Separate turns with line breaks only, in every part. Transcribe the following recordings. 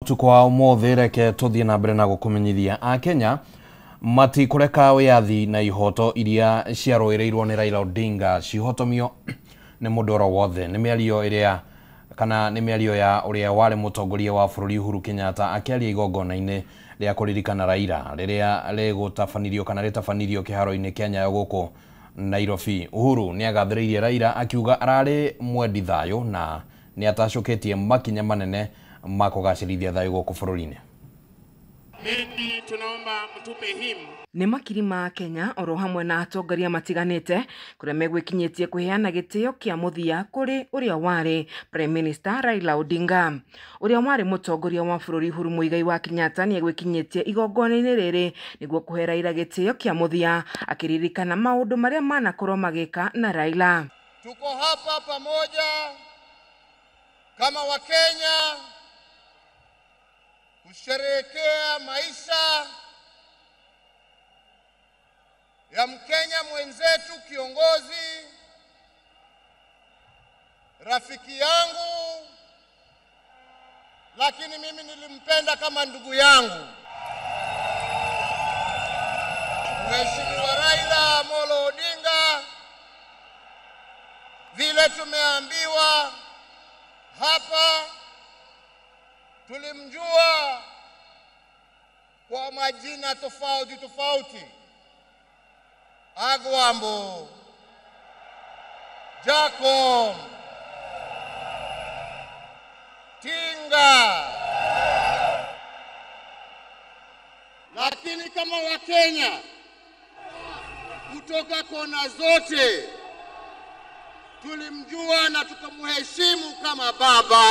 Ũtukũ wa ũmũthĩ reke tũthiĩ na mbere na gũkũmenyithia Akenya matikũreka wĩyathi na ihoto iria ciarũĩrĩirwo nĩ Raila Odinga cihotomio nĩ mũndũ oro wothe. Nĩ mĩario ĩrĩa kana nĩ mĩario ya ũrĩa warĩ mũtongoria wa bũrũri Uhuru Kenyatta akĩaria igongona-inĩ rĩa kũririkana Raila rĩrĩa rĩgũtabanirio kana rĩtabanirio kĩharo-inĩ kĩa Nyayo gũkũ Nairobi. Uhuru nĩ agathĩrĩirie Raila akiuga ararĩ mwendi thayũ na nĩ atacũkĩtie makinya manene ma kũgacĩrithia thayũ gũkũ bũrũri-inĩ.
Nĩ makiri ma Kenya oro hamwe na atongoria matiganĩte kũrĩa megwĩkinyĩtie kũheana gĩtĩo kĩa mũthia kũrĩ ũrĩa warĩ Prime Minister Raila Odinga. Ũrĩa warĩ mũtongoria wa bũrũri Uhuru Muigai wa Kenyatta nĩ egwĩkinyĩtie igongona-inĩ rĩrĩ nĩguo kũhe Raila gĩtĩo kĩa mũthia akĩririkana maũndũ marĩa manakorwo magĩka na Raila.
Tuko hapa pamoja kama Wakenya kusherehekea maisha ya Mkenya mwenzetu, kiongozi, rafiki yangu, lakini mimi nilimpenda kama ndugu yangu, Mheshimiwa Raila Amolo Odinga. Vile tumeambiwa hapa, tulimjua kwa majina tofauti tofauti: Agwambo, Jacob, Tinga. Lakini kama Wakenya kutoka kona zote tulimjua na tukamheshimu kama baba.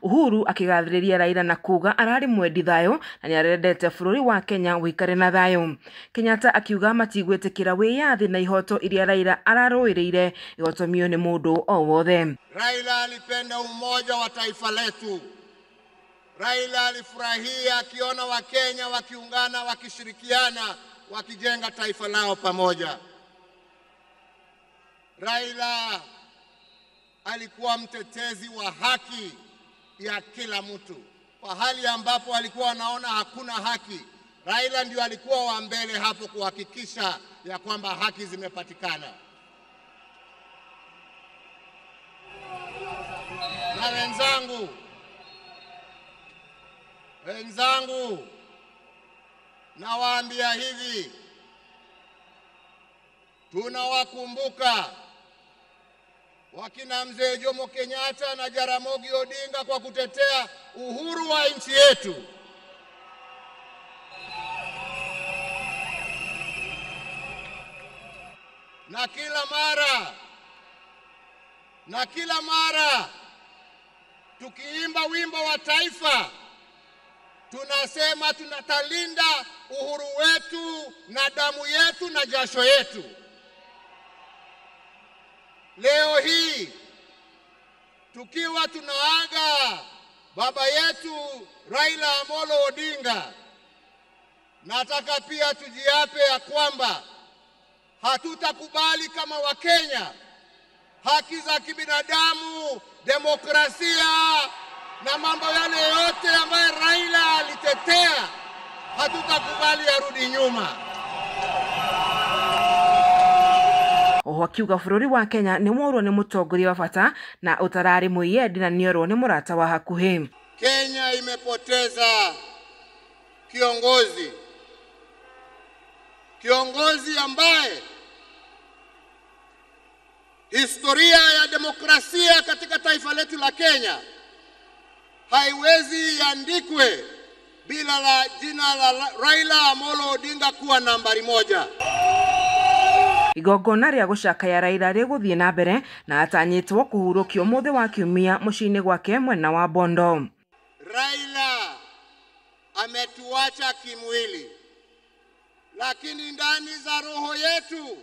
Uhuru akigathĩrĩria Raila na kuga ararĩ mwendi thayũ na nĩarendete bũrũri wa Kenya wĩikare na thayũ. Kenyatta akiuga matigwĩtĩkĩra wĩyathi na ihoto iria Raila ararũĩrĩire ihotomio nĩ mũndũ o wothe.
Raila alipenda umoja wa taifa letu. Raila alifurahia akiona Wakenya wakiungana, wakishirikiana, wakijenga taifa lao pamoja. Raila alikuwa mtetezi wa haki ya kila mtu. Pahali ambapo alikuwa anaona hakuna haki, Raila ndio alikuwa wa mbele hapo kuhakikisha ya kwamba haki zimepatikana. Na wenzangu, nawaambia hivi, tunawakumbuka wakina Mzee Jomo Kenyatta na Jaramogi Odinga kwa kutetea uhuru wa nchi yetu. Na kila mara tukiimba wimbo wa taifa tunasema tunatalinda uhuru wetu na damu yetu na jasho yetu. Leo hii tukiwa tunaaga baba yetu Raila Amolo Odinga, nataka pia tujiape ya kwamba hatutakubali kama Wakenya haki za kibinadamu, demokrasia na mambo yale yote ambayo Raila alitetea, hatutakubali yarudi nyuma.
Oho akiuga bũrũri wa Kenya nĩ worwo nĩ mũtongoria wa bata na ũtararĩ mwĩyendi na nĩorwo nĩ mũrata wa hakuhĩ.
Kenya imepoteza kiongozi ambaye historia ya demokrasia katika taifa letu la Kenya haiwezi iandikwe bila la jina la Raila Amolo Odinga kuwa nambari 1.
Igongona rĩa gũcakaya Raila rĩgũthiĩ na mbere na atanyĩtwo kũhurũkio ũmũthĩ wa kiumia mũciĩ-inĩ gwake mwena wa Bondo.
Raila ametuacha kimwili, lakini ndani za roho yetu,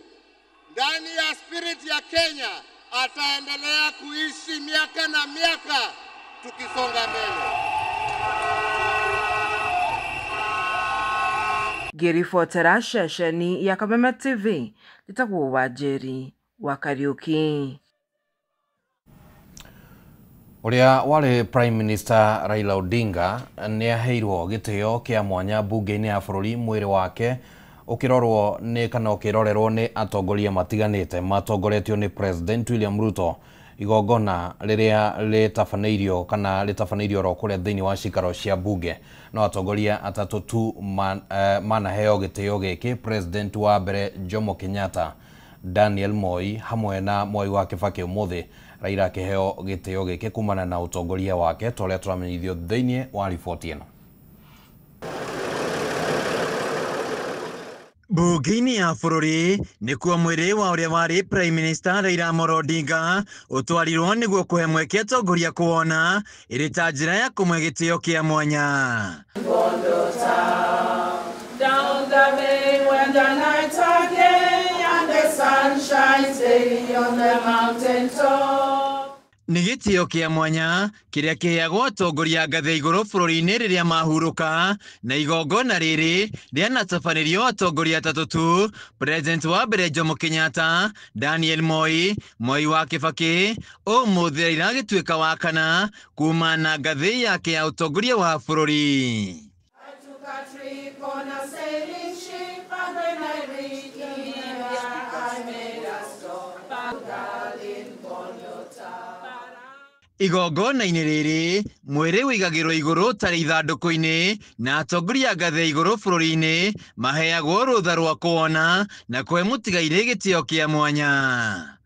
ndani ya spirit ya Kenya, ataendelea kuishi miaka na miaka tukisonga mbele.
Ngĩribotera ceceni ya Kameme TV, njĩtagwo Wanjeri wa Kariuki.
Ũrĩa warĩ Prime Minister Raila Odinga nĩ aheirwo gĩtĩo kĩa mwanya mbunge-inĩ ya bũrũri, mwĩrĩ wake ũkĩrorwo nĩ kana ũkĩrorerwo nĩ atongoria matiganĩte matongoretio nĩ President William Ruto, igongona rĩrĩa rĩtabanĩirio kana rĩtabanĩirio oro kũrĩa thĩinĩ wa cikaro cia mbunge. No atongoria atatũ tu manaheo gĩtĩo gĩkĩ, President wa mbere Jomo Kenyatta, Daniel Moi hamwe na Mwai wa Kibaki. Ũmũthĩ Raila akĩheo gĩtĩo gĩkĩ kumana na ũtongoria wake, ta ũrĩa tũramenyithio thĩinĩ wa riboti ĩno.
Mbunge-inĩ ya bũrũri nĩkuo mwĩrĩ wa ũrĩa warĩ Prime Minister Raila Amolo Odinga ũtwarirwo nĩguo kũhe mweke atongoria kuona ĩrĩ ta njĩra ya kũmũhe gĩtĩo kĩa mwanya.
Down the bay when the nights are gay and the sun shines daily on the mountain top.
Nĩ gĩtĩo kĩa mwanya kĩrĩa kĩheagwo atongoria ngathĩ igũrũ bũrũri-inĩ rĩrĩa mahurũka, na igongona rĩrĩ rĩanatabanĩrio atongoria atatũ tu, President wa mbere Jomo Kenyatta, Daniel Moi, Mwai wa Kibaki, ũmũthĩ Raila agĩtuĩka wa kana kuma na ngathĩ yake ya ũtongoria wa bũrũri.
I took a trip on a sailing ship, and when I reached India, I made a stop at in Bondo Town.
Igongona-inĩ rĩrĩ mwĩrĩ wĩigagĩrwo igũrũ tarĩ ithandũkũ-inĩ, na atongoria ngathĩ igũrũ bũrũri-inĩ maheagwo rũtha rwa kuona na kũhe mũtigairĩ gĩtĩo kĩa mwanya.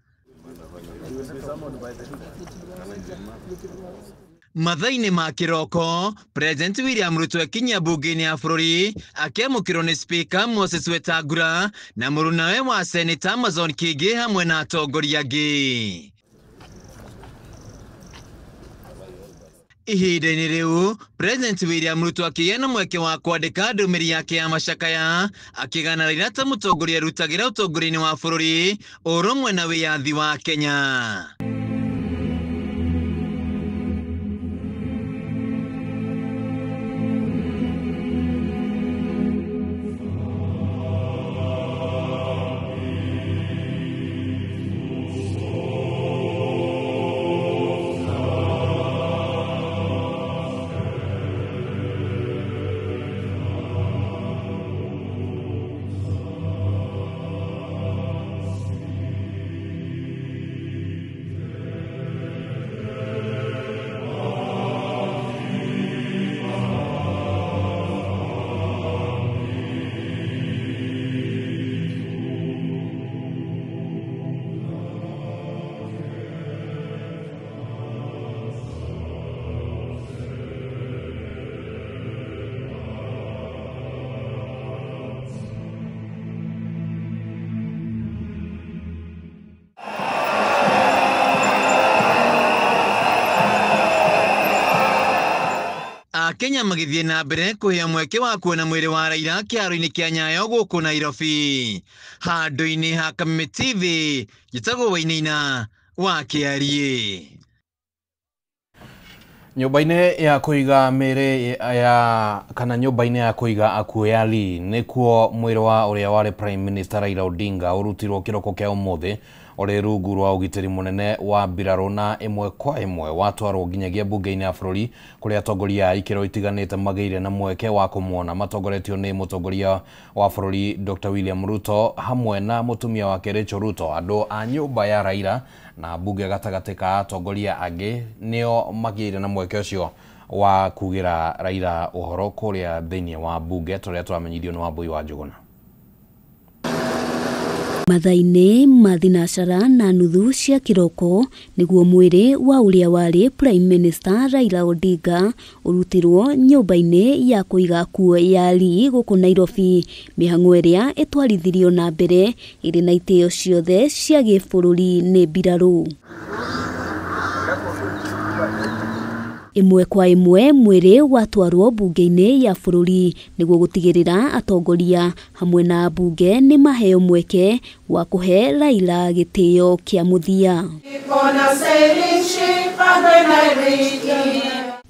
Mathaa-inĩ ma kĩroko, President William Ruto akinya mbunge-inĩ ya bũrũri akĩamũkĩrwo nĩ Speaker Moses Wetangula na mũrunawe wa Senator Amason Kingi hamwe na atongoria angĩ. Ihinda-inĩ rĩu, President William Ruto akĩgĩa na mweke wa kwandĩka ndũmĩrĩri yake ya macakaya akĩgana Raila ta mũtongoria arutagĩra ũtongoria-inĩ wa bũrũri, ũrũmwe na wĩyathi wa Kenya. Kenya magĩthiĩ na mbere kũheo mweke wa kuona mwĩrĩ wa Raila kĩharo-inĩ kĩa Nyayo gũkũ Nairobi. Handũ-inĩ ha Kameme TV, njĩtagwo Wainaina wa Kĩariĩ.
Nyũmba-inĩ ya kũiga mĩĩrĩ ya kana nyũmba-inĩ ya kũiga akuũ ya Lee nĩkuo mwĩrĩ wa ũrĩa warĩ Prime Minister Raila Odinga ũrutirwo kĩroko kĩa ũmũthĩ ũrĩ rungu rwa ũgitĩri mũnene wa mbirarũ na ĩmwe kwa ĩmwe watwarwo nginyagia mbunge-inĩ ya bũrũri kũrĩa atongoria a ikĩro itiganĩte magĩire na mweke wa kũmuona matongoretio nĩ mũtongoria wa bũrũri Dr. William Ruto hamwe na mũtumia wake Rachel Ruto. Andũ a nyũmba ya Raila na mbunge gatagatĩ ka atongoria angĩ nĩo magĩire na mweke ũcio wa kugĩra Raila ũhoro kũrĩa thĩinĩ wa mbunge, tũrĩa tũramenyithio nĩ Wambui wa Njũgũna.
Mathaa-inĩ ma thinacara na nuthu cia kĩroko nĩguo mwĩrĩ wa ũrĩa warĩ Prime Minister Raila Odinga ũrutirwo nyũmba-inĩ ya kũiga akuũ ya Lee gũkũ Nairobi. Mĩhang'o ĩrĩa ĩtwarithirio na mbere ĩrĩ na itĩo ciothe cia gĩbũrũri nĩ mbirarũ. Ĩmwe kwa ĩmwe mwĩrĩ watwarwo mbunge-inĩ ya bũrũri nĩguo gũtigĩrĩra atongoria hamwe na mbunge nĩ maheo mweke wa kũhe Raila gĩtĩo kĩa mũthia.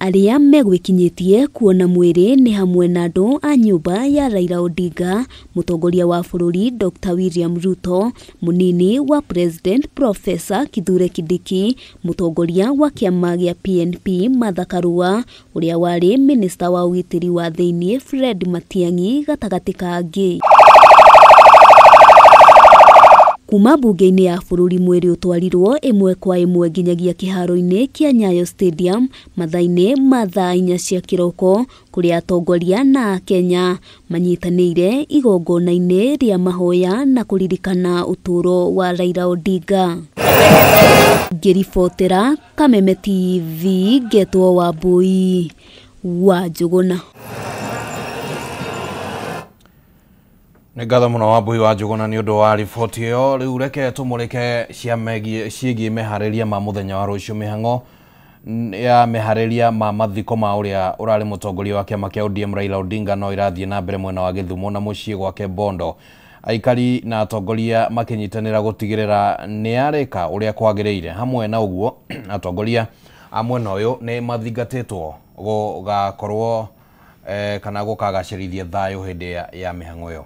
Arĩa megwĩkinyĩtie kuona mwĩrĩ nĩ hamwe na andũ a nyũmba ya Raila Odinga, mũtongoria wa bũrũri Dr. William Ruto, mũnini wa President Professor Kithure Kindiki, mũtongoria wa kĩama gĩa PNP Martha Karua, ũrĩa warĩ minista wa ũgitĩri wa thĩinĩ Fred Matiang'i gatagatĩ ka angĩ. Kuma bunge-inĩ ya bũrũri mwĩrĩ ũtwarirwo ĩmwe kwa ĩmwe nginyagia kĩharo-inĩ kĩa Nyayo Stadium mathaa-inĩ ma thaa 4 cia kĩroko kũrĩa atongoria na Akenya manyitanĩire igongona-inĩ rĩa mahoya na kũririkana ũtũũro wa Raila Odinga. Ngĩribotera Kameme TV ngetwo Wambui wa Njũgũna.
Nĩ ngatho mũno Wambui wa Njũgũna nĩ ũndũ wa riboti ĩyo. Rĩu reke tũmũrĩke ciĩgiĩ meharĩria ma mũthenya wa rũciũ. Mĩhang'o ya meharĩria ma mathiko ma ũrĩa ũrarĩ mũtongoria wa kĩama kĩa ODM Raila Odinga no ĩrathiĩ na mbere mwena wa Gĩthumo na mũciĩ gwake Bondo. Aikari na atongoria makĩnyitanĩra gũtigĩrĩra nĩ yarĩka ũrĩa kwagĩrĩire. Hamwe na ũguo atongoria a mwena ũyũ nĩ mathingatĩtwo gũgakorwo kana gũkagacĩrithia thayũ hĩndĩ ya mĩhang'o ĩyo.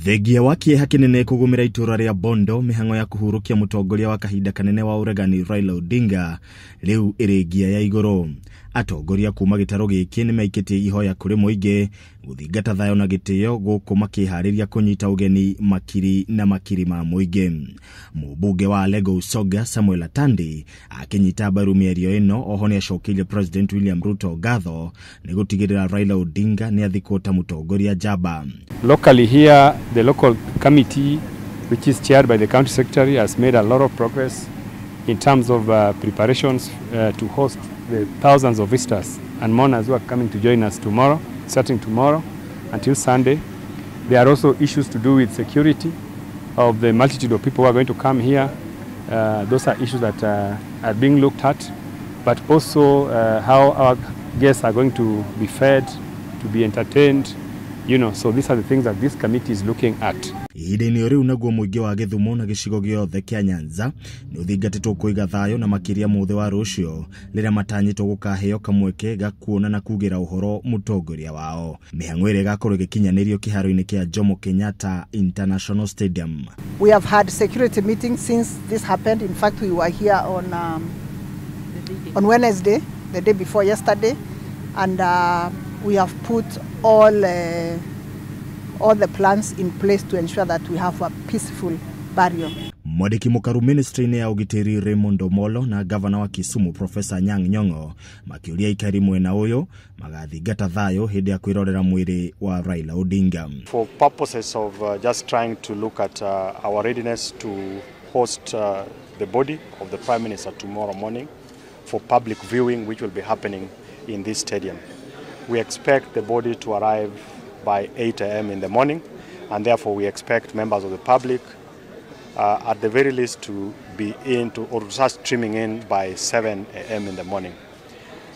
Thengia wa kĩeha kĩnene kũgũmĩra itũra rĩa Bondo mĩhang'o ya kũhurũkia mũtongoria wa kahinda kanene wa ũregani Raila Odinga rĩu ĩrĩ ngia ya igũrũ. Atongoria kuma gĩtarũ gĩkĩ nĩmaikĩtie ihoya kũrĩ mũingĩ gũthingata thayũ na gĩtĩo gũkũ makĩharĩria kũnyita ũgeni makiri na makiri ma mũingĩ. Mũmbunge wa Alego Usoga Samuel Atandi akĩnyita mbaru mĩario ĩno oho nĩacokeirie President William Ruto ngatho nĩ gũtigĩrĩra Raila Odinga nĩathikwo ta mũtongoria njamba.
Locally here, the local committee, which is chaired by the county secretary, has made a lot of progress in terms of preparations to host the thousands of visitors and mourners who are coming to join us tomorrow, starting tomorrow until Sunday. There are also issues to do with security of the multitude of people who are going to come here. Those are issues that are being looked at, but also how our guests are going to be fed, to be entertained. You know, so these are the things that this committee is looking at.
Ihinda-inĩ rĩu naguo mũingĩ wa Gĩthumo na gĩcigo gĩothe kĩa Nyanza nĩ ũthingatĩtwo kũiga thayũ na makĩria mũthĩ wa rũciũ rĩrĩa matanyĩtwo gũkaheo kamweke ga kuona na kugĩra ũhoro mũtongoria wao. Mĩhang'o ĩrĩa ĩgakorwo ĩgĩkinyanĩrio kĩharo-inĩ kĩa Jomo Kenyatta International Stadium.
We have had security meetings since this happened. In fact, we were here on Wednesday, the day before yesterday, and we have put all the plans in place to ensure that we have a peaceful burial.
Mwandĩki mũkaru ministry-inĩ ya ũgitĩri Raymond Omolo na gavana wa Kisumu Professor Anyang' Nyong'o makĩũria aikari mwena ũyũ magathingata thayũ hĩndĩ ya kwĩrorera mwĩrĩ wa Raila Odinga.
For purposes of just trying to look at our readiness to host the body of the Prime Minister tomorrow morning for public viewing, which will be happening in this stadium. We expect the body to arrive by 8 a.m. in the morning, and therefore we expect members of the public at the very least to be in to or start streaming in by 7 a.m. in the morning.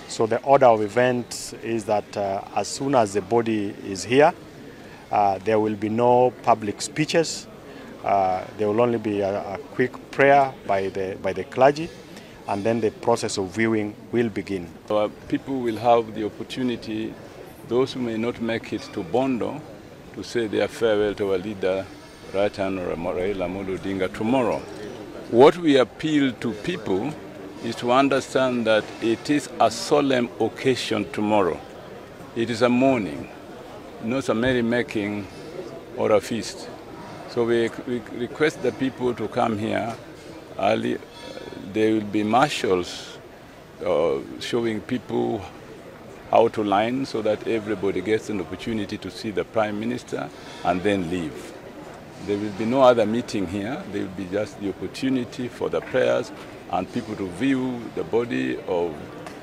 So the order of events is that as soon as the body is here, there will be no public speeches. There will only be a quick prayer by the clergy, and then the process of viewing will begin.
Our people will have the opportunity, those who may not make it to Bondo, to say their farewell to our leader, Right Honorable Raila Amolo Odinga, tomorrow. What we appeal to people is to understand that it is a solemn occasion tomorrow. It is a mourning, not a merrymaking or a feast. So we request the people to come here early. There will be marshals showing people how to line so that everybody gets an opportunity to see the Prime Minister and then leave. There will be no other meeting here. There will be just the opportunity for the prayers and people to view the body of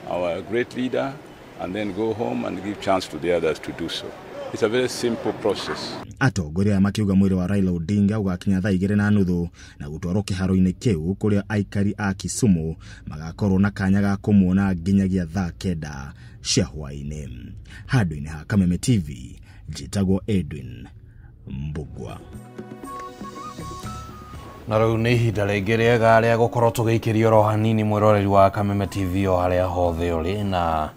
our great leader and then go home and give chance to the others to do so. It's a very simple process.
Atongoria aya makiuga mwĩrĩ wa Raila Odinga ũgakinya thaa 2:30 na gũtwarwo kĩharo-inĩ kĩu kũrĩa aikari a Kisumu magakorwo na kanya ga kũmuona nginyagia thaa 9 cia hwaĩ-inĩ. Handũ-inĩ ha Kameme TV, njĩtagwo Edwin Mbugua.
Na rĩu nĩ ihinda rĩngĩ rĩega rĩa gũkorwo tũgĩikĩrio oro hanini mwĩroreri wa Kameme TV o harĩa hothe ũrĩ, na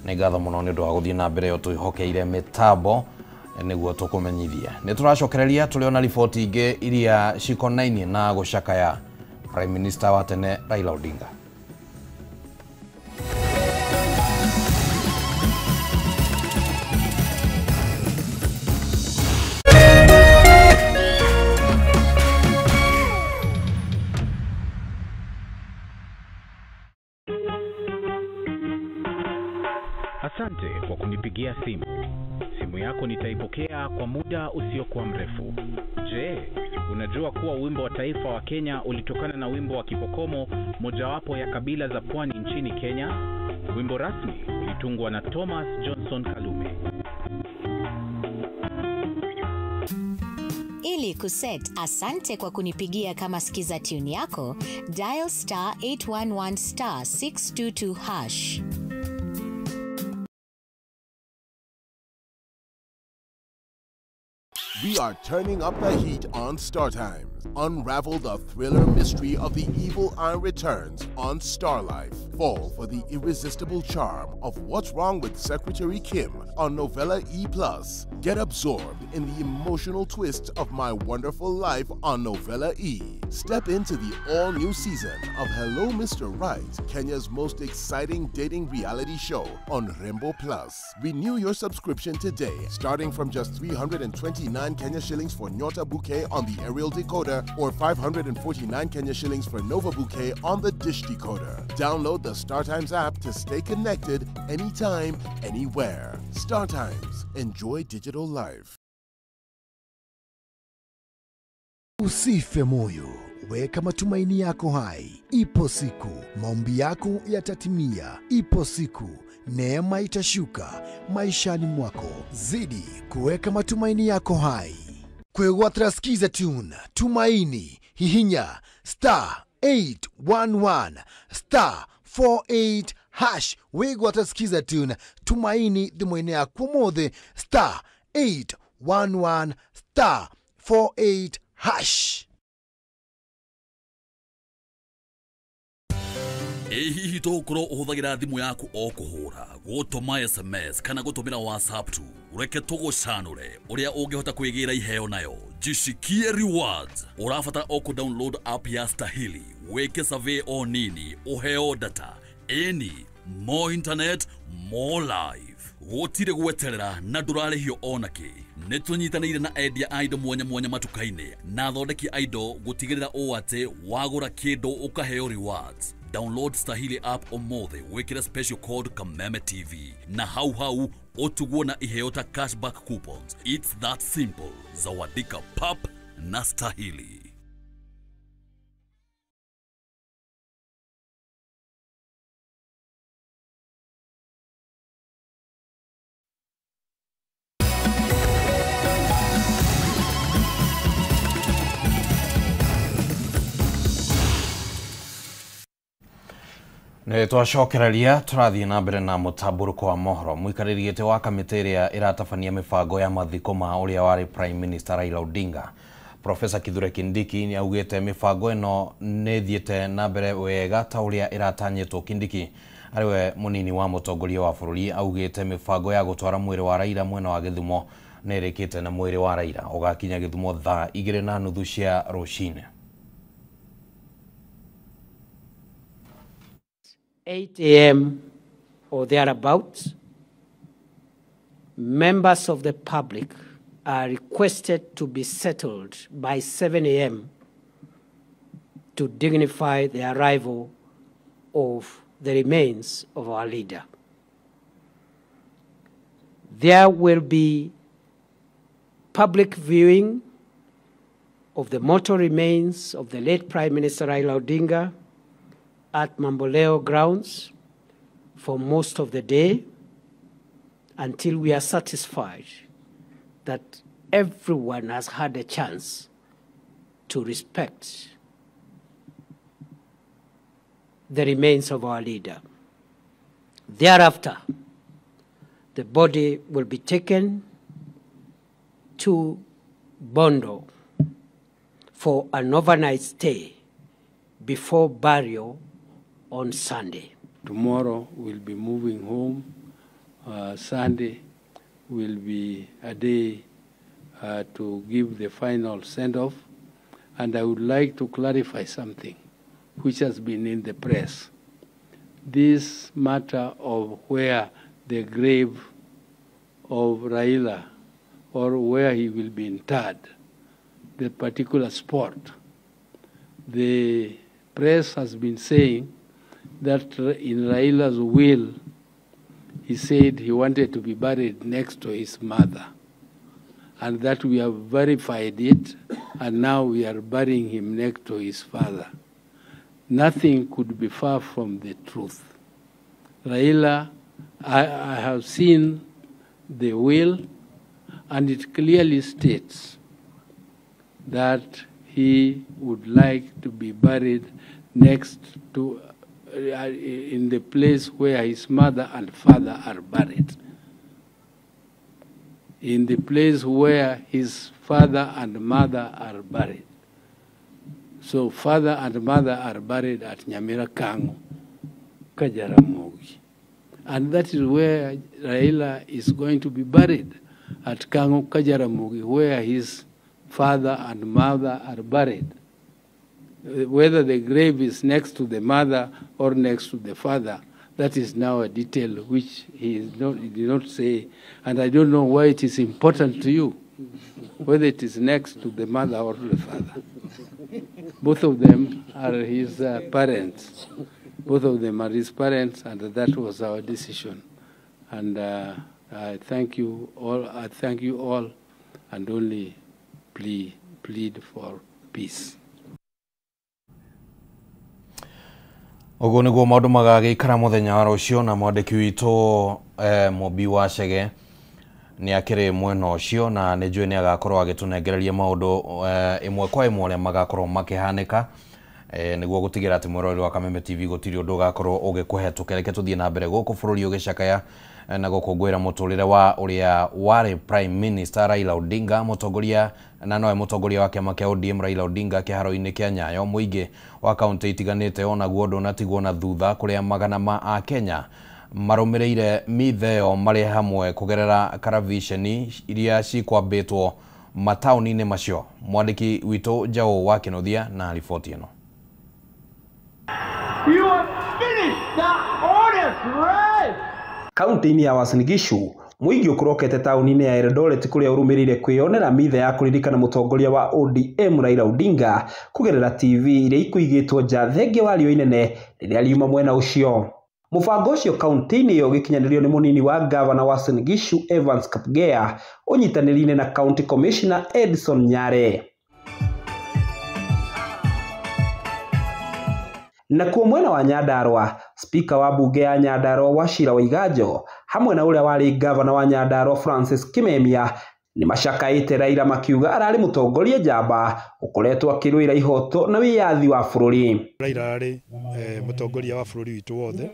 nĩ ngatho mũno nĩ ũndũ wa gũthiĩ na mbere ũtwĩhokeire mĩtambo nĩguo tũkũmenyithia. Nĩ tũracokereria tũrĩ ona riboti ingĩ iria cikonainie na gũcakaya Prime Minister wa tene Raila Odinga.
Asante kwa kunipigia simu. Simu yako nitaipokea kwa muda usiokuwa mrefu. Je, unajua kuwa wimbo wa taifa wa Kenya ulitokana na wimbo wa Kipokomo, mojawapo ya kabila za pwani nchini Kenya? Wimbo rasmi ulitungwa na Thomas Johnson Kalume.
Ili kuset asante kwa kunipigia kama skiza tune yako, dial star 811 star 622 hash.
We are turning up the heat on StarTimes. Unravel the thriller mystery of The Evil Eye Returns on Star Life. Fall for the irresistible charm of What's Wrong with Secretary Kim on Novella E+. Get absorbed in the emotional twists of My Wonderful Life on Novella E. Step into the all-new season of Hello Mr. Right, Kenya's most exciting dating reality show on Rembo Plus. Renew your subscription today, starting from just 329 Kenya shillings for Nyota Bouquet on the aerial decoder or 549 Kenya shillings for Nova Bouquet on the dish decoder. Download the StarTimes app to stay connected anytime, anywhere. StarTimes. Enjoy digital life.
Usife moyo, weka matumaini yako hai. Ipo siku maombi yako yatatimia. Ipo siku neema itashuka maishani mwako. Zidi kuweka matumaini yako hai. Kwegwatra skiza tune Tumaini hihinya star 811 star 48 hash. Wegwatra skiza tune Tumaini thimũ-inĩ yaku ũmũthĩ star 811 star 48 hash.
Ĩ hihi tũgũkorwo ũhũthagĩra thimũ yaku o kũhũra, gũtũma SMS kana gũtũmĩra WhatsApp tu? Reke tũgũcanũre ũrĩa ũngĩhota kwĩgĩra iheo nayo. Jishikie rewards. Ũrabatara o kũ download app ya Stahili, wĩke survey o nini, ũheo data. Ĩni, more internet, more life. Gũtirĩ gweterera na ndũrarĩhio onakĩ. Nĩ tũnyitanĩire na endia a indo mwanya mwanya matuka-inĩ na athondeki a indo gũtigĩrĩra ũũ atĩ wagũra kĩndũ ũkaheo rewards. Download Stahili app ũmũthĩ, wĩkĩre special code Kameme TV na hau hau ũtugwo na iheo ta cashback coupons. It's that simple. Zawadika pap na Stahili.
Nĩ twacokereria tũrathiĩ na mbere na mũtambũrũko wa mohoro. Mũikarĩri gĩtĩ wa kamĩtĩ ĩrĩa ĩratabania mĩbango ya mathiko ma ũrĩa warĩ Prime Minister Raila Odinga, Professor Kithure Kindiki, nĩ augĩte mĩbango ĩno nĩ ĩthiĩte na mbere wega ta ũrĩa ĩratanyĩtwo. Kindiki arĩ we mũnini wa mũtongoria wa bũrũri augĩte mĩbango ya gũtwara mwĩrĩ wa Raila mwena wa Gĩthumo nĩ ĩrĩkĩte na mwĩrĩ wa Raila ũgakinya Gĩthumo thaa 2:30 cia rũcinĩ.
8 a.m. or thereabouts, members of the public are requested to be settled by 7 a.m. to dignify the arrival of the remains of our leader. There will be public viewing of the mortal remains of the late Prime Minister Raila Odinga at Mamboleo grounds for most of the day until we are satisfied that everyone has had a chance to respect the remains of our leader. Thereafter, the body will be taken to Bondo for an overnight stay before burial on Sunday.
Tomorrow we'll be moving home. Sunday will be a day to give the final send-off. And I would like to clarify something which has been in the press. This matter of where the grave of Raila or where he will be interred, the particular spot, the press has been saying that in Raila's will, he said he wanted to be buried next to his mother, and that we have verified it, and now we are burying him next to his father. Nothing could be far from the truth. Raila, I have seen the will, and it clearly states that he would like to be buried next to, in the place where his mother and father are buried. In the place where his father and mother are buried. So father and mother are buried at Nyamira Kang'o, Kajaramogi. And that is where Raila is going to be buried, at Kang'o, Kajaramogi, where his father and mother are buried. Whether the grave is next to the mother or next to the father, that is now a detail which he did not say, and I don't know why it is important to you, whether it is next to the mother or the father. Both of them are his parents. Both of them are his parents, and that was our decision. And I thank you all. I thank you all, and only plead for peace.
Ũguo nĩguo maũndũ magagĩikara mũthenya wa rũciũ na mwandĩki witũ Mũmbi wa Chege nĩ akĩrĩ mwena ũcio na nĩ njũĩ nĩ agakorwo agĩtũnengereria maũndũ ĩmwe kwa ĩmwe ũrĩa magakorwo makĩhanĩka nĩguo gũtigĩra atĩ mwĩroreri wa Kameme TV gũtirĩ ũndũ ũgakorwo ũgĩkũhetũka. Reke tũthiĩ na mbere gũkũ bũrũri ũgĩcakaya na gũkũngũĩra mũtũrĩre wa ũrĩa warĩ Prime Minister Raila Odinga, mũtongoria na nowe mũtongoria wa kĩama kĩa ODM Raila Odinga kĩharo-inĩ kĩa Nyayo. Mũingĩ wa kaunti itiganĩte onaguo ndũnatigwo na thutha kũrĩa magana ma Akenya marũmĩrĩire mitheo marĩ hamwe kũgerera karaviceni iria cikwambĩtwo mataũni-inĩ macio. Mwandĩki witũ Njaũ wa Kĩnuthia na riboti ĩno.
You have finished the honest race.
Kaunti-inĩ ya Uasin Gishu mũingĩ ũkũrokete taũni-inĩ ya Eldoret kũrĩa ũrũmĩrĩire kwĩyonera mitha ya kũririkana mũtongoria wa ODM Raila Odinga kũgerera TV iria ikũigĩtwo nja thengia wa riũa inene rĩrĩa riuma mwena ũcio. Mũbango ũcio kaunti-inĩ ĩyo ũgĩkinyanĩrio nĩ mũnini wa gavana wa Uasin Gishu Evans Kapgea ũnyitanĩri-inĩ na County Commissioner Edson Nyare. Nakuo mwena wa Nyandarua, Spika wa bunge ya Nyandarua Wachira Waiganjo hamwe na ũrĩa warĩ gavana wa Nyandarua Francis Kimemia nĩ macakaĩte Raila makiuga ararĩ mũtongoria njamba ũkoretwo akĩrũĩra ihoto na wĩyathi wa bũrũri.
Raila arĩ mũtongoria wa bũrũri witũ wothe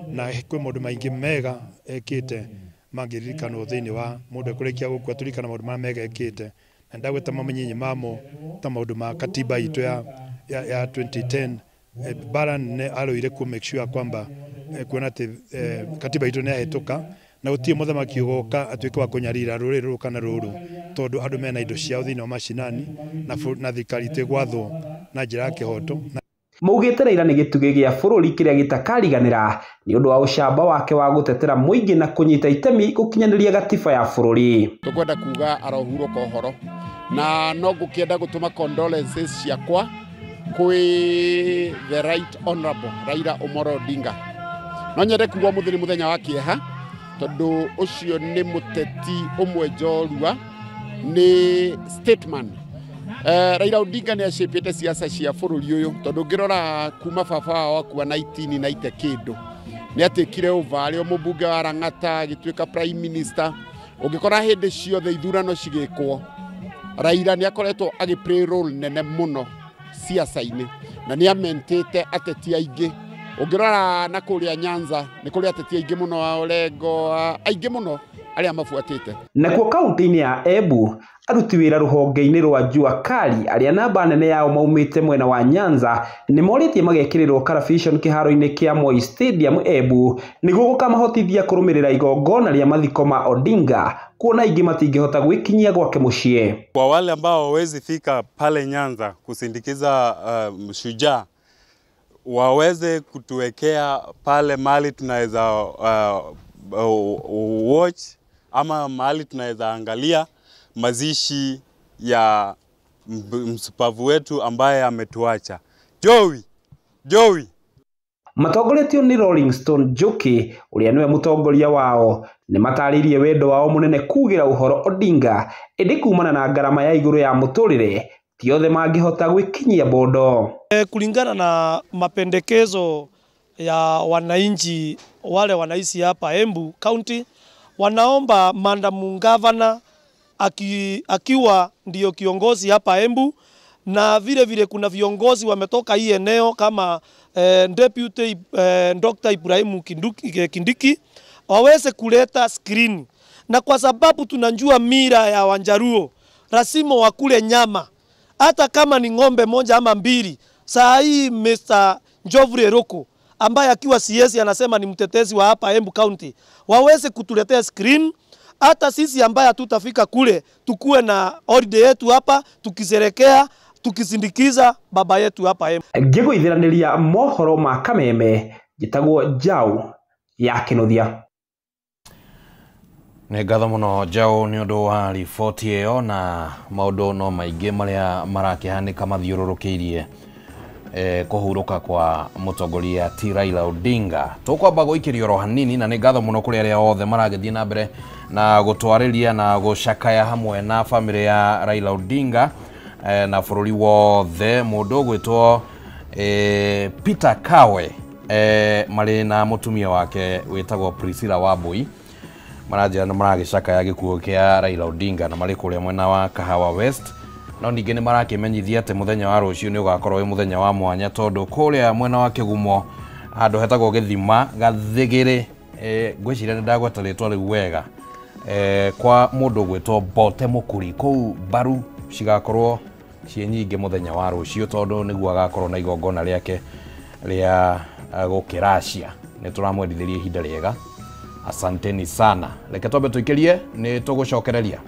na kwĩ maũndũ maingĩ mega ekĩte mangĩririkanwo thĩinĩ wa mũndũ ekũrĩkia gũkua tũririkana maũndũ marĩa mega ekĩte na ndagweta mamenyinyi mamo ta maũndũ ma katiba itũ ya 2010 bara nene arũire ku make sure kwamba kuona atĩ katiba itũ nĩ yahĩtũka na gũtirĩ mũthamaki ũgoka atuĩke wa kũnyarira rũrĩrĩ rũrũ kana rũrũ tondũ andũ mena indo ciao thĩinĩ wa macinani na thirikari ĩtĩgwathwo na njĩra ya kĩhoto.
Maugĩte Raila nĩ gĩtugĩ gĩa bũrũri kĩrĩa gĩtakariganĩra nĩ ũndũ wa ũcamba wake wa gũtetera mũingĩ na kũnyita itemi gũkinyanĩria gatiba ya bũrũri.
Tũkwenda kuga arohurũka ũhoro na no ngũkĩenda gũtũma condolences ciakwa kwi the right honorable Raila Omolo Odinga. No nyende kuga mũthĩ nĩ mũthenya wa kĩeha tondũ ũcio nĩ mũteti ũmwe njorua, nĩ statesman. Raila Odinga nĩ acĩpĩte siasa cia bũrũri ũyũ tondũ ũngĩrora kuma baba wao akua 1990 kĩndũ nĩ atĩkire over arĩ o mũmbunge wa Lang'ata agĩtuĩka prime minister. Ũngĩkora hĩndĩ ciothe ithurano cigĩkwo Raila nĩ akoretwo agĩ play role nene mũno siasa-inĩ na nĩ amentĩte ateti aingĩ. Ũngĩrora na kũrĩa Nyanza nĩ kũrĩ ateti aingĩ mũno a Orengo aingĩ mũno Arĩa mabuatĩte.
Nakuo kaunti-inĩ ya Embu, aruti wĩra rũhonge-inĩ rwa Jua Kali arĩa namba nene yao maumĩte mwena wa Nyanza nĩ morĩtie magekĩrĩrwo Caravision kĩharo-inĩ kĩa Moi Stadium Embu nĩguo gũkamahotithia kũrũmĩrĩra igongona rĩa mathiko ma Odinga, kuona aingĩ matingĩhota gwĩkinyia gwake mũciĩ.
Kwa wale ambao hawawezi fika pale Nyanza kusindikiza shujaa, waweze kutuwekea pale mahali tunaweza watch ama mahali tunaweza angalia mazishi ya msupavu wetu ambaye ametuacha. Joey, Joey.
Matongoretio nĩ Rolling Stone Njoki ũrĩa nĩwe mũtongoria wao nĩ matarĩirie wendo wao mũnene kugĩra ũhoro Odinga, ĩndĩ kumana na ngarama ya igũrũ ya mũtũrĩre ti othe mangĩhota gwĩkinyia Bondo.
Kulingana na mapendekezo ya wananchi wale wanaishi hapa Embu County, wanaomba Madam Governor akiwa ndio kiongozi hapa Embu, na vile vile kuna viongozi wametoka hii eneo kama Deputy Dr. Ibrahim Kindiki waweze kuleta screen. Na kwa sababu tunajua mira ya Wanjaruo, lazima wakule nyama hata kama ni ng'ombe moja ama mbili. Saa hii Mr. Njovure Roko ambaye akiwa CS anasema ni mtetezi wa hapa Embu County, waweze kutuletea screen. Hata sisi ambaye hatutafika kule tukue na holiday yetu hapa tukiserekea tukisindikiza baba yetu hapa Embu.
Ngĩgũithiranĩria mohoro ma Kameme, njĩtagwo Njau ya Kĩnuthia.
Nĩ ngatho mũno Njau nĩ ũndũ wa riboti ĩyo, na maũndũ no maingĩ marĩa marakĩhanĩka mathiũrũrũkĩirie kũhurũka kwa mũtongoria ti Raila Odinga. Tũkwamba gũikĩrio oro hanini, na nĩ ngatho mũno kũrĩ arĩa othe maragĩthiĩ na mbere na gũtwarĩria na gũcakaya hamwe na bamĩrĩ ya Raila Odinga na bũrũri wothe. Mũndũ ũgwĩtwo Peter Kawe marĩ na mũtumia wake wĩtagwo Priscilla Wambui maranjĩra nĩ maragĩcakaya gĩkuũ kĩa Raila Odinga na marĩ kũrĩa mwena wa Kahawa West. No ningĩ nĩ marakĩmenyithia atĩ mũthenya wa rũciũ nĩ ũgakorwo wĩ mũthenya wa mwanya, tondũ kũrĩa mwena wa Kĩgumo handũ hetagwo Gĩthima Gathĩgĩrĩ, ngwĩciria nĩ ndagweta rĩtwa rĩu wega, kwa mũndũ ũgwĩtwo Mbote Mũkuri, kũu mbaru cigakorwo ciĩ nyingĩ mũthenya wa rũciũ, tondũ nĩguo agakorwo na igongona rĩake rĩa gũkĩracia. Nĩ tũramwendithĩria ihinda rĩega, asanteni sana. Reke twambe tũikĩrie, nĩ tũgũcokereria.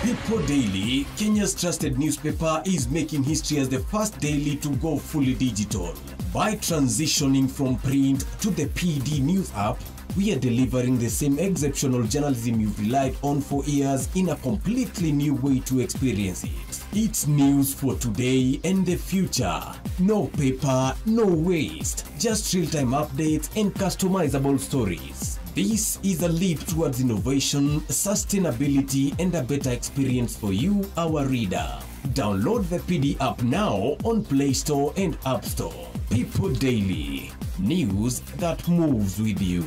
People Daily, Kenya's trusted newspaper, is making history as the first daily to go fully digital. By transitioning from print to the PD News app, we are delivering the same exceptional journalism you've relied on for years in a completely new way to experience it. It's news for today and the future. No paper, no waste, just real-time updates and customizable stories. This is a leap towards innovation, sustainability, and a better experience for you, our reader. Download the PD app now on Play Store and App Store. People Daily, news that moves with you.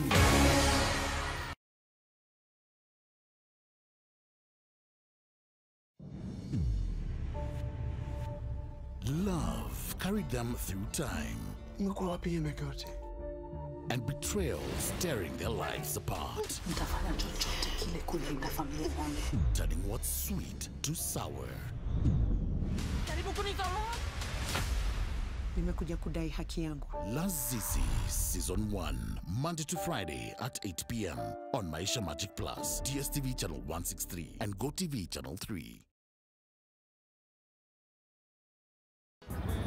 Love carried them through time. And betrayal tearing their lives apart. Turning what's sweet to sour. Lazizi Season 1, Monday to Friday at 8 p.m. on Maisha Magic Plus, DSTV Channel 163 and GoTV Channel 3.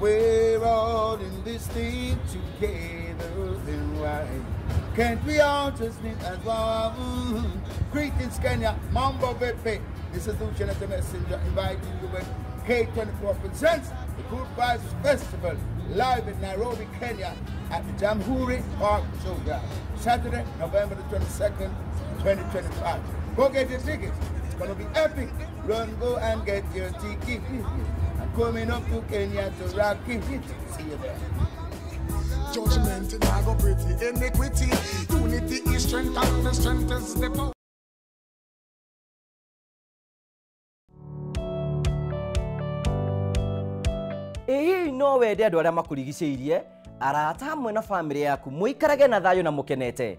We're all in this thing together, then why can't we all just live as one? Greetings, Kenya, Mambo Vepe. This is Lucian the Messenger inviting you with K24 presents the Good Vibes Festival live in Nairobi, Kenya at the Jamhuri Park Showground, Saturday, November the 22nd, 2025. Go get your tickets. It's gonna be epic. Run, go and get your ticket. I'm coming up to Kenya to rock it. See you there.
Judgment nah go pretty iniquity. Unity is strength and the strength is the power.
Ĩ hihi no wende andũ arĩa makũrigicĩirie, arata hamwe na bamĩrĩ yaku mũikarage na thayũ na mũkenete?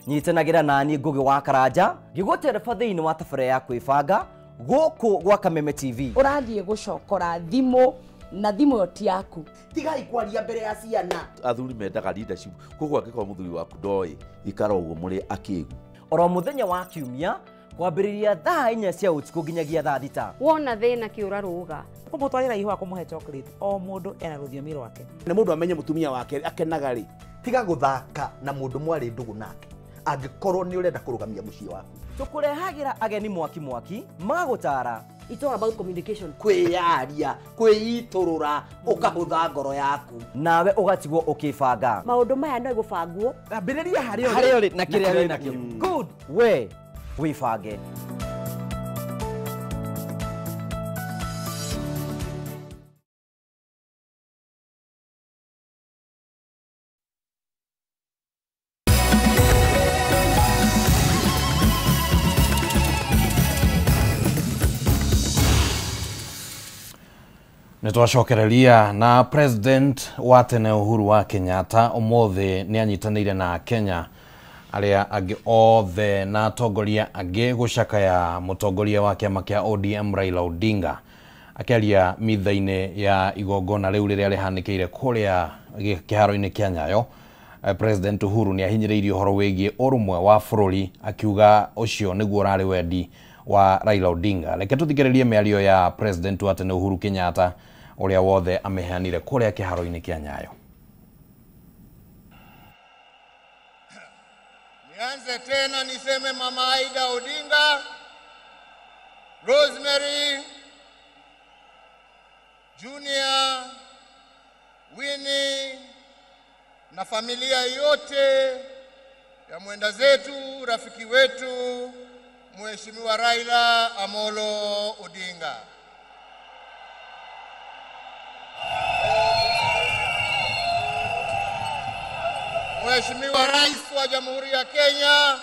Nyitanagĩra nani Ngũgĩ wa Karanja ngĩgũtereba thĩinĩ wa tabarĩra ya kwĩbanga gũkũ gwa Kameme TV.
Ũrathiĩ gũcokora thimũ na thimũ ĩyo ti yaku.
Tigai kwaria mbere ya ciana.
Athuri mendaga leadership, koguo angĩkorwo mũthuri waku ndoĩ ikara ũguo mũrĩ akĩgu.
Oro mũthenya wa kiumia kwambĩrĩria thaa 4 cia ũtukũ nginyagia thaa 6.
Wona thĩna kĩũra rũga.
Kũmũtwarĩra ihũa kũmũhe chocolate, o mũndũ ena rũthiomi rwake.
Nĩ mũndũ amenye mũtumia wake akenaga rĩ, tiga gũthaka na mũndũ mwarĩ ndũgũ nake angĩkorwo nĩ ũrenda kũrũgamia mũciĩ waku.
Tũkũrehagĩra ageni mwaki mwaki magũtara.
It's all about communication.
Kwĩyaria, kwĩitũrũra, ũkahũtha ngoro yaku.
Nawe ũgatigwo ũkĩbanga.
Maũndũ maya no gũbangwo.
Ambĩrĩria harĩa
ũrĩ na kĩrĩa wĩ nakĩo. Good. We wĩbange.
Nĩtwacokereria na President wa tene Uhuru wa Kenyatta ũmũthĩ nĩ anyitanĩire na Kenya arĩa angĩ othe na atongoria angĩ gũcakaya mũtongoria wa kĩama kĩa ODM Raila Odinga. Akĩaria mitha-inĩ ya igongona rĩu rĩrĩa rĩhanĩkĩire kũrĩa kĩharo-inĩ kĩa Nyayo, President Uhuru nĩ ahinyĩrĩirie ũhoro wĩgiĩ ũrũmwe wa bũrũri akiuga ũcio nĩguo ũrarĩ wendi wa Raila Odinga. Reke tũthikĩrĩrie mĩario ya President wa tene Uhuru Kenyatta ũrĩa wothe ameheanire kũrĩa kĩharo-inĩ kĩa Nyayo.
Nianze tena niseme Mama Aida Odinga, Rosemary, Junior, Winnie na familia yote ya mwenda zetu, rafiki wetu Mheshimiwa Raila Amolo Odinga. Mheshimiwa Rais wa Jamhuri ya Kenya,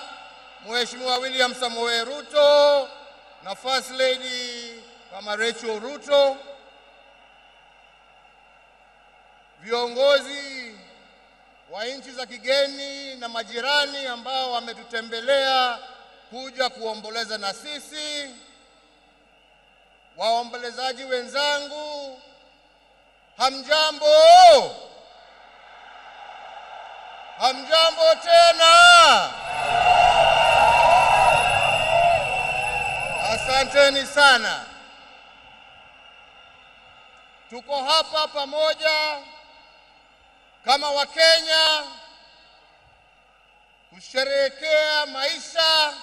Mheshimiwa William Samoei Ruto na First Lady Mama Rachel Ruto, viongozi wa nchi za kigeni na majirani ambao wametutembelea kuja kuomboleza na sisi, waombolezaji wenzangu, hamjambo? Hamjambo tena? Asanteni sana. Tuko hapa pamoja kama Wakenya kusherehekea maisha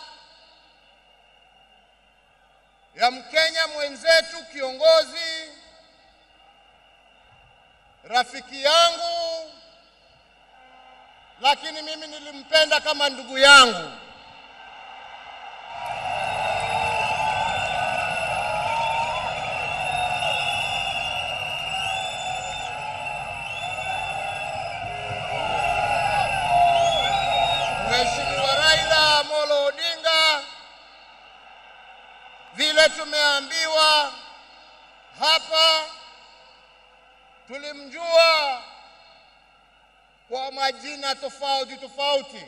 ya Mkenya mwenzetu, kiongozi, rafiki yangu, lakini mimi nilimpenda kama ndugu yangu. Mheshimiwa Raila Amolo Odinga, vile tumeambiwa hapa, tulimjua kwa majina tofauti tofauti: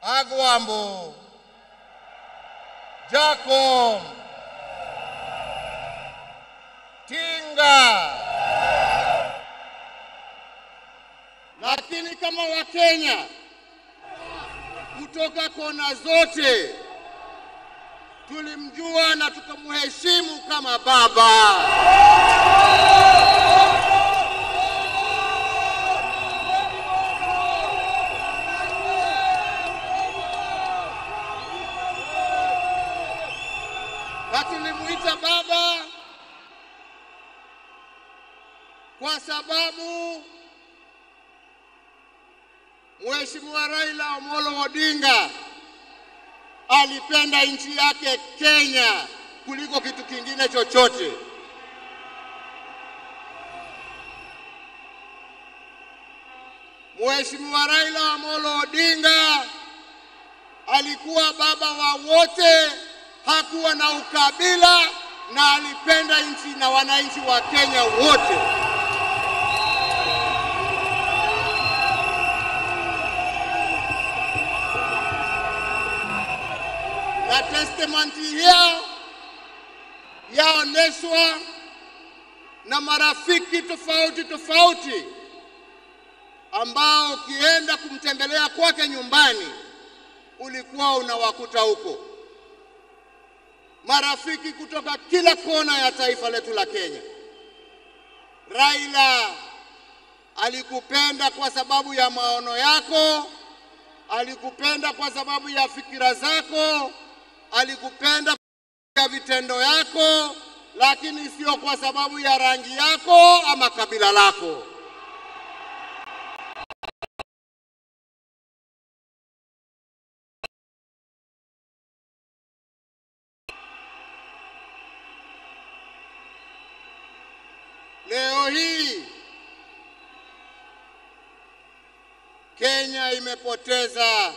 Agwambo, Jacob, Tinga. Lakini kama Wakenya kutoka kona zote tulimjua na tukamheshimu kama baba. Na tulimuita baba kwa sababu Mheshimiwa Raila Amolo Odinga alipenda nchi yake Kenya kuliko kitu kingine chochote.
Mheshimiwa Raila Amolo Odinga alikuwa baba wa wote, hakuwa na ukabila na alipenda nchi na wananchi wa Kenya wote. Na testament hiyo yaoneshwa na marafiki tofauti tofauti ambao ukienda kumtembelea kwake nyumbani ulikuwa unawakuta huko. Marafiki kutoka kila kona ya taifa letu la Kenya. Raila alikupenda kwa sababu ya maono yako, alikupenda kwa sababu ya fikira zako, alikupenda kwa vitendo yako, lakini sio kwa sababu ya rangi yako ama kabila lako. Leo hii Kenya imepoteza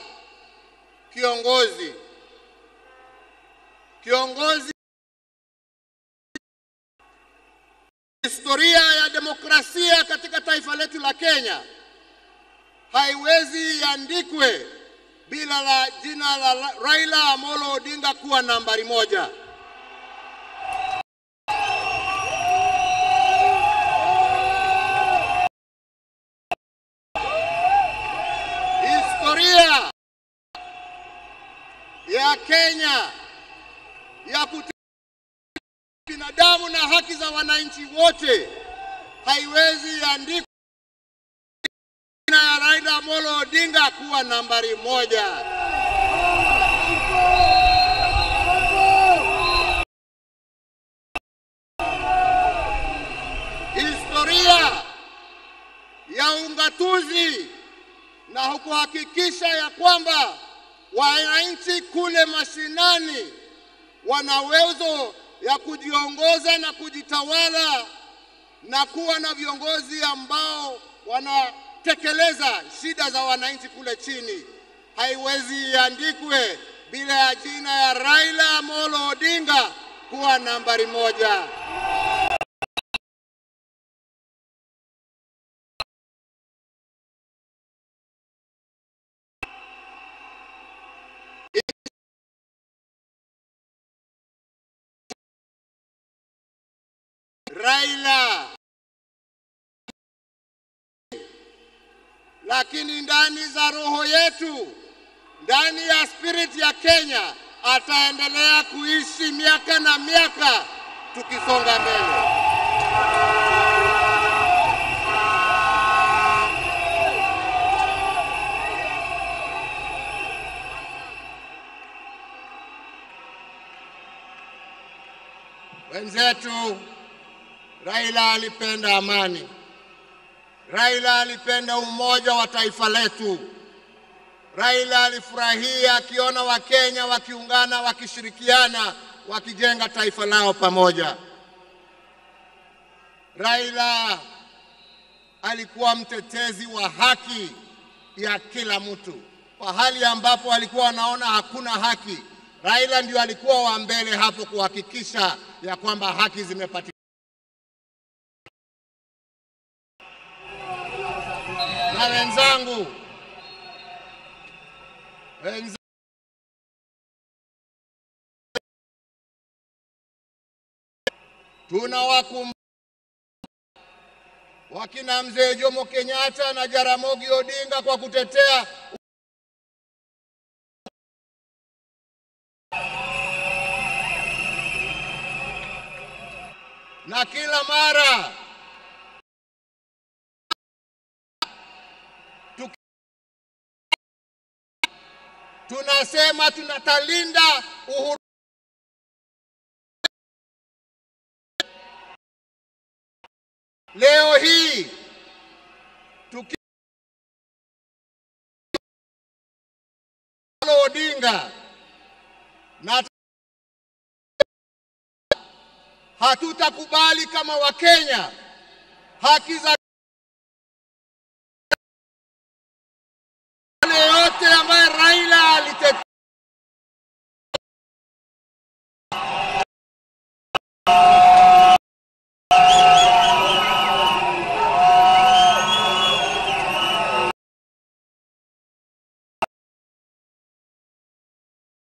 kiongozi. Kiongozi historia ya demokrasia katika taifa letu la Kenya haiwezi iandikwe bila la jina la Raila Amolo Odinga kuwa nambari 1. Historia ya Kenya ya binadamu na haki za wananchi wote haiwezi andikwa na Raila Amolo Odinga kuwa nambari 1. Historia ya ungatuzi na kuhakikisha ya kwamba wananchi kule mashinani wana uwezo ya kujiongoza na kujitawala na kuwa na viongozi ambao wanatekeleza shida za wananchi kule chini, haiwezi iandikwe bila ya jina ya Raila Amolo Odinga kuwa nambari 1. Raila, lakini ndani za roho yetu, ndani ya spirit ya Kenya, ataendelea kuishi miaka na miaka tukisonga mbele. Wenzetu, Raila alipenda amani. Raila alipenda umoja wa taifa letu. Raila alifurahia akiona Wakenya wakiungana, wakishirikiana, wakijenga taifa lao pamoja. Raila alikuwa mtetezi wa haki ya kila mtu. Pahali ambapo alikuwa anaona hakuna haki, Raila ndio alikuwa wa mbele hapo kuhakikisha ya kwamba haki zimepatikana. Na wenzangu, tunawakumbuka wakina Mzee Jomo Kenyatta na Jaramogi Odinga kwa kutetea na kila mara tunasema tunatalinda uhuru. Leo hii Odinga na hatutakubali kama Wakenya haki za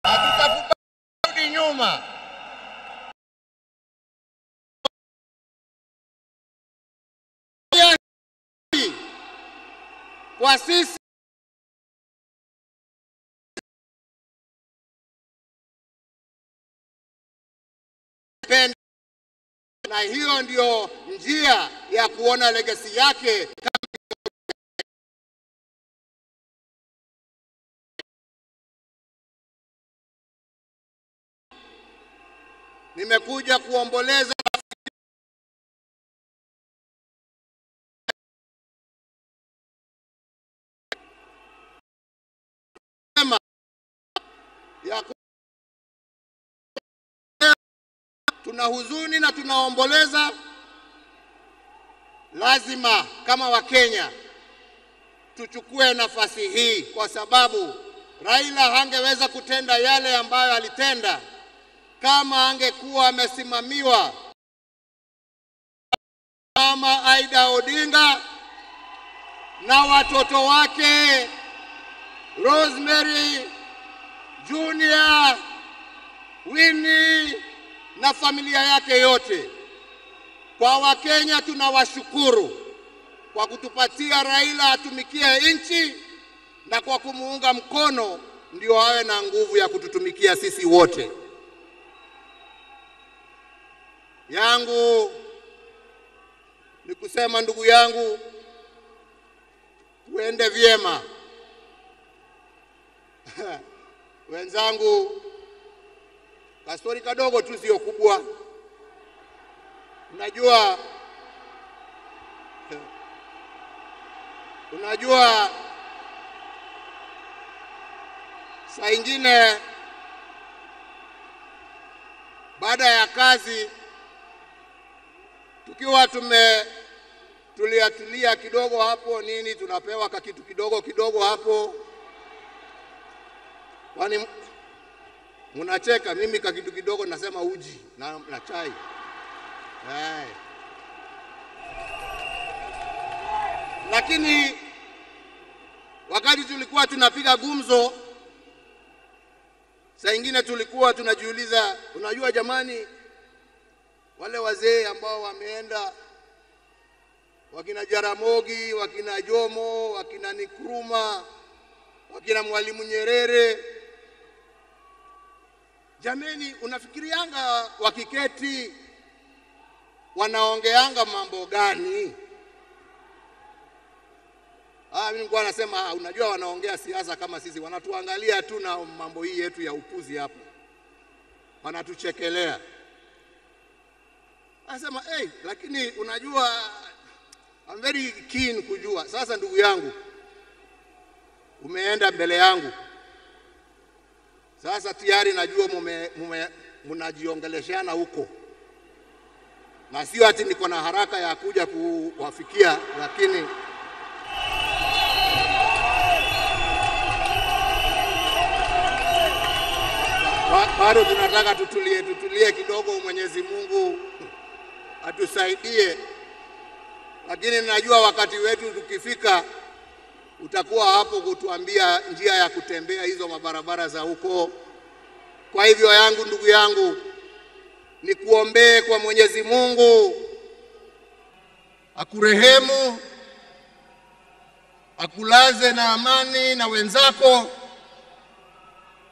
Hatutakubali nyuma. Kwa sisi na hiyo ndio njia ya kuona legacy yake. Nimekuja kuomboleza ya tuna huzuni na tunaomboleza. Lazima kama Wakenya tuchukue nafasi hii, kwa sababu Raila hangeweza kutenda yale ambayo alitenda kama angekuwa amesimamiwa Mama Aida Odinga na watoto wake Rosemary, Junior, Winnie na familia yake yote. Kwa Wakenya tunawashukuru kwa kutupatia Raila atumikie nchi na kwa kumuunga mkono ndio awe na nguvu ya kututumikia sisi wote. Yangu ni kusema, ndugu yangu, tuende vyema. Wenzangu, kastori kadogo tu, sio kubwa. Unajua saa ingine baada ya kazi tukiwa tumetulia tulia kidogo hapo nini, tunapewa kakitu kidogo kidogo hapo. Kwani mnacheka? Mimi kakitu kidogo nasema uji na chai. Hey. Lakini wakati tulikuwa tunapiga gumzo, saa ingine tulikuwa tunajiuliza, unajua jamani, wale wazee ambao wameenda, wakina Jaramogi, wakina Jomo, wakina Nkrumah, wakina Mwalimu Nyerere, jameni, unafikirianga wakiketi wanaongeanga mambo gani? Mimi nilikuwa nasema, unajua wanaongea siasa kama sisi, wanatuangalia tu na mambo hii yetu ya upuzi hapo, wanatuchekelea. Anasema, hey, lakini unajua I'm very keen kujua. Sasa ndugu yangu, umeenda mbele yangu. Sasa tayari najua mnajiongeleshana huko. Na sio ati niko na haraka ya kuja kuwafikia, lakini bado tunataka tutulie kidogo, Mwenyezi Mungu atusaidie. Lakini najua wakati wetu tukifika utakuwa hapo kutuambia njia ya kutembea hizo mabarabara za huko. Kwa hivyo yangu, ndugu yangu, nikuombee kwa Mwenyezi Mungu akurehemu, akulaze na amani na wenzako,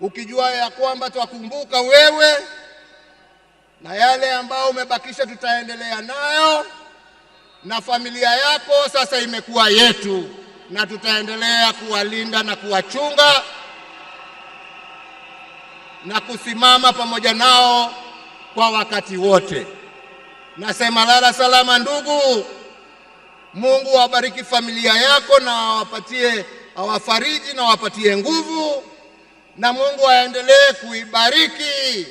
ukijua ya kwamba twakumbuka wewe na yale ambao umebakisha tutaendelea nayo, na familia yako sasa imekuwa yetu, na tutaendelea kuwalinda na kuwachunga na kusimama pamoja nao kwa wakati wote. Nasema lala salama ndugu. Mungu awabariki familia yako na awapatie, awafariji na awapatie nguvu, na Mungu aendelee kuibariki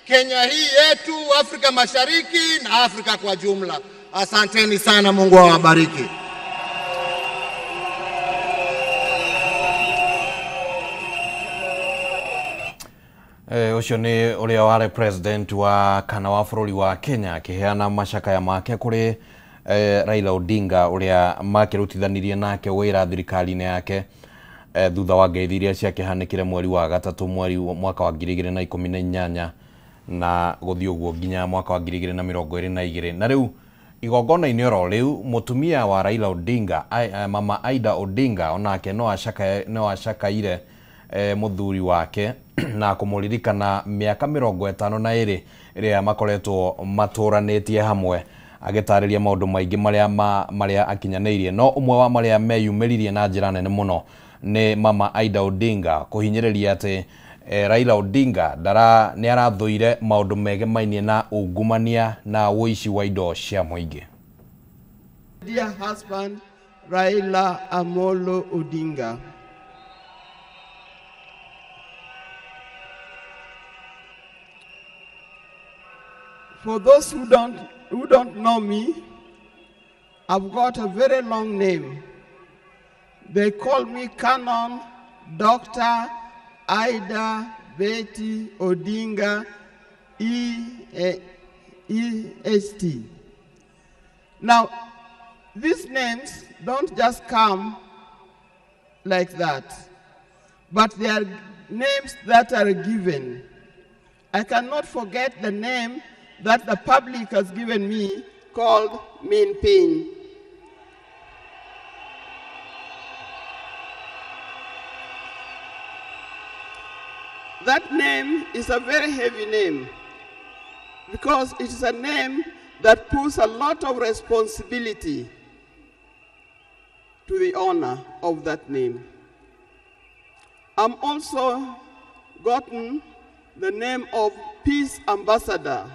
Kenya hii yetu, Afrika Mashariki na Afrika kwa jumla. Asanteni sana, Mungu awabariki.
Ũcio nĩ ũrĩa warĩ president wa kana wa bũrũri wa Kenya akĩheana macakaya make kũrĩ Raila Odinga ũrĩa makĩrutithanirie nake wĩra thirikari-inĩ yake thutha wa ngeithi iria ciakĩhanĩkire mweri wa gatatũ mweri mwaka wa 2018 na gũthiĩ ũguo nginya mwaka wa 2022. Na rĩu igongona-inĩ oro rĩu mũtumia wa Raila Odinga mama Aida Odinga onake no acakaire mũthuri wake na kũmũririkana mĩaka 52 ĩrĩa makoretwo matũranĩtie hamwe, agĩtarĩria maũndũ maingĩ marĩa akinyanĩirie. No ũmwe wa marĩa meyumĩririe na njĩra nene mũno nĩ mama Aida Odinga kũhinyĩrĩria atĩ Raila Odinga nĩ arathũire maũndũ megemainie na ungumania na ũici wa indo cia mũingĩ.
Dear husband Raila Amolo Odinga, for those who don't know me, I've got a very long name. They call me Canon Dr. Ida Betty Odinga E-S-T. Now, these names don't just come like that, but they are names that are given. I cannot forget the name that the public has given me called Min Pin. That name is a very heavy name because it is a name that puts a lot of responsibility to the owner of that name. I'm also gotten the name of Peace Ambassador.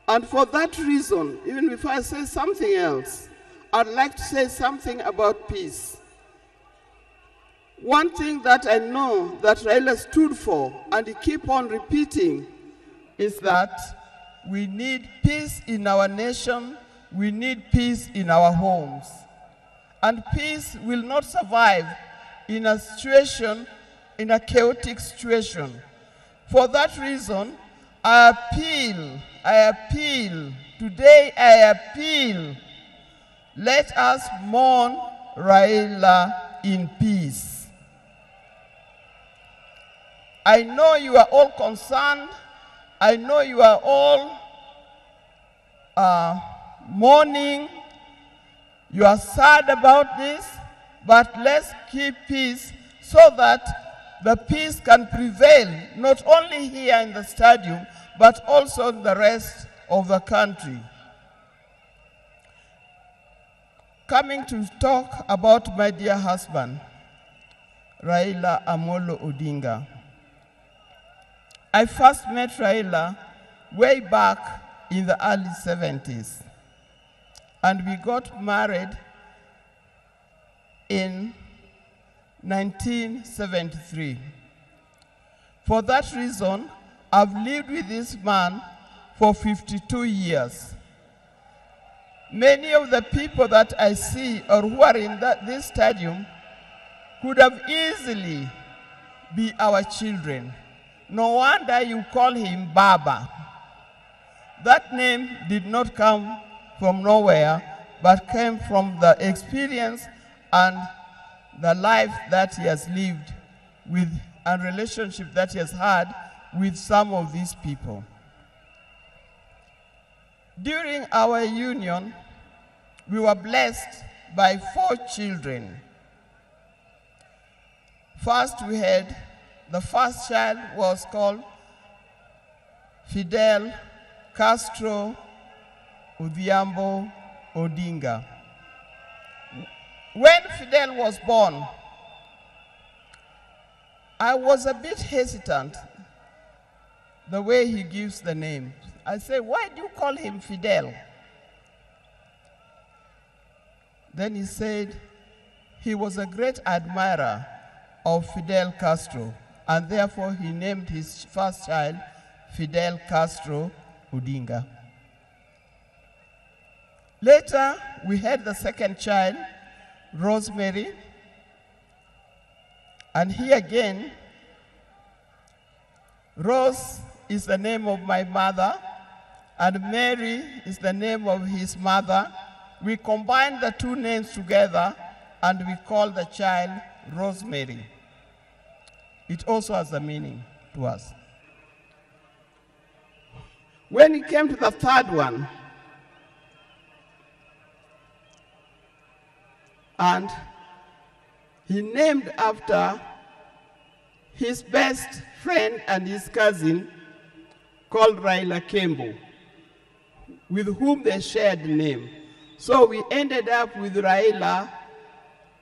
And for that reason, even before I say something else, I'd like to say something about peace. One thing that I know that Raila stood for, and he keep on repeating, is that we need peace in our nation, we need peace in our homes. And peace will not survive in a situation, in a chaotic situation. For that reason, I appeal, today I appeal, let us mourn Raila in peace. I know you are all concerned. I know you are all mourning. You are sad about this, but let's keep peace so that the peace can prevail, not only here in the stadium, but also in the rest of the country. Coming to talk about my dear husband, Raila Amolo Odinga. I first met Raila way back in the early 70s, and we got married in 1973. For that reason, I've lived with this man for 52 years. Many of the people that I see or who are in this stadium could have easily be our children. No wonder you call him Baba. That name did not come from nowhere, but came from the experience and the life that he has lived with and relationship that he has had with some of these people. During our union, we were blessed by 4 children. First, we had the first child was called Fidel Castro Odhiambo Odinga. When Fidel was born, I was a bit hesitant the way he gives the name. I say, why do you call him Fidel? Then he said he was a great admirer of Fidel Castro, and therefore he named his first child Fidel Castro Odinga. Later, we had the second child, Rosemary, and he again Rose is the name of my mother, and Mary is the name of his mother. We combine the two names together, and we call the child Rosemary. It also has a meaning to us. When it came to the third one, and he named after his best friend and his cousin called Raila Kembo, with whom they shared the name. So we ended up with Raila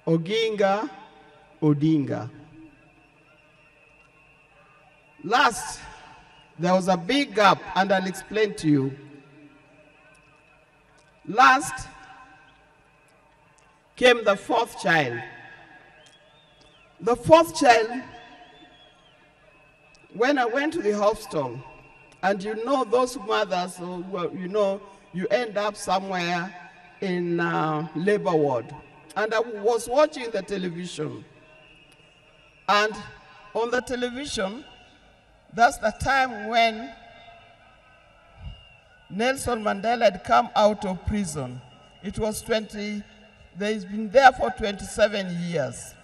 Oginga Odinga. Last, there was a big gap, and I'll explain to you. Last came the fourth child. The fourth child, when I went to the hospital, and you know those mothers, you know, you end up somewhere in labor ward. And I was watching the television. And on the television, that's the time when Nelson Mandela had come out of prison. It was he's been there for 27 years.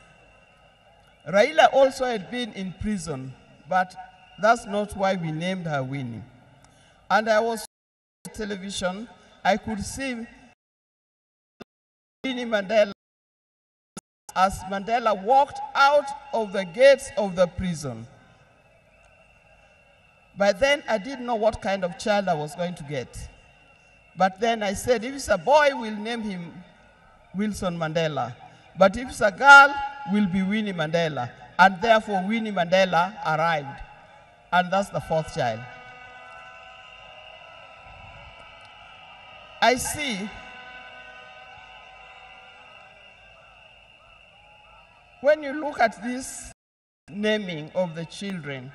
Raila also had been in prison, but that's not why we named her Winnie. And I was on the television, I could see Winnie Mandela as Mandela walked out of the gates of the prison. By then, I didn't know what kind of child I was going to get. But then I said, if it's a boy, we'll name him Wilson Mandela. But if it's a girl, we'll be Winnie Mandela. And therefore, Winnie Mandela arrived. And that's the fourth child. I see when you look at this naming of the children,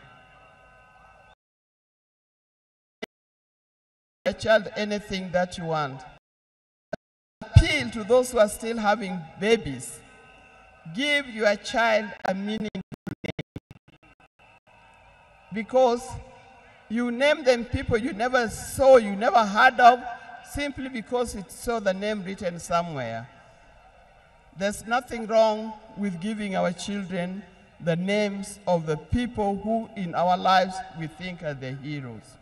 a child anything that you want. Appeal to those who are still having babies. Give your child a meaningful name. Because you name them people you never saw, you never heard of, simply because it saw the name written somewhere. There's nothing wrong with giving our children the names of the people who in our lives we think are the heroes.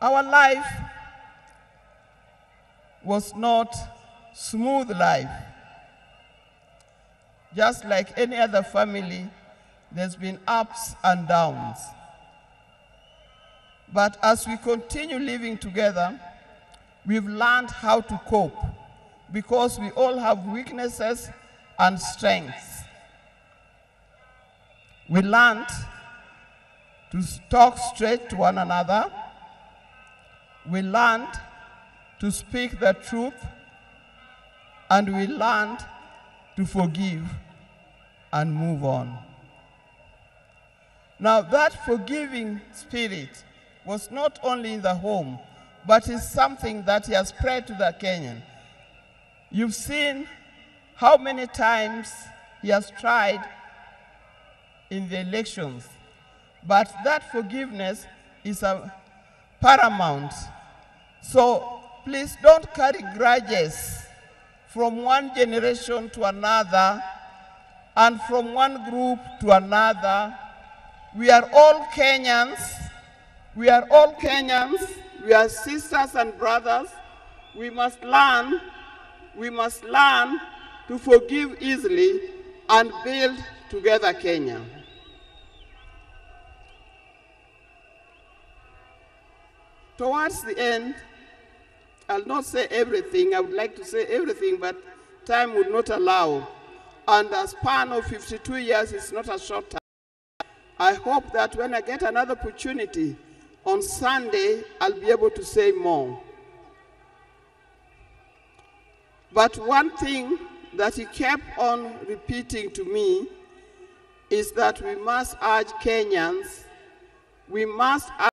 Our life was not smooth life. Just like any other family, there's been ups and downs. But as we continue living together, we've learned how to cope because we all have weaknesses and strengths. We learned to talk straight to one another. We learned to speak the truth, and we learned to forgive and move on. Now, that forgiving spirit was not only in the home, but is something that he has spread to the Kenyan. You've seen how many times he has tried in the elections, but that forgiveness is a paramount. So please don't carry grudges from one generation to another and from one group to another. We are all Kenyans. We are all Kenyans. We are sisters and brothers. We must learn. We must learn to forgive easily and build together Kenya. Towards the end, I'll not say everything. I would like to say everything, but time would not allow. And a span of 52 years is not a short time. I hope that when I get another opportunity on Sunday, I'll be able to say more. But one thing that he kept on repeating to me is that we must urge Kenyans, we must urge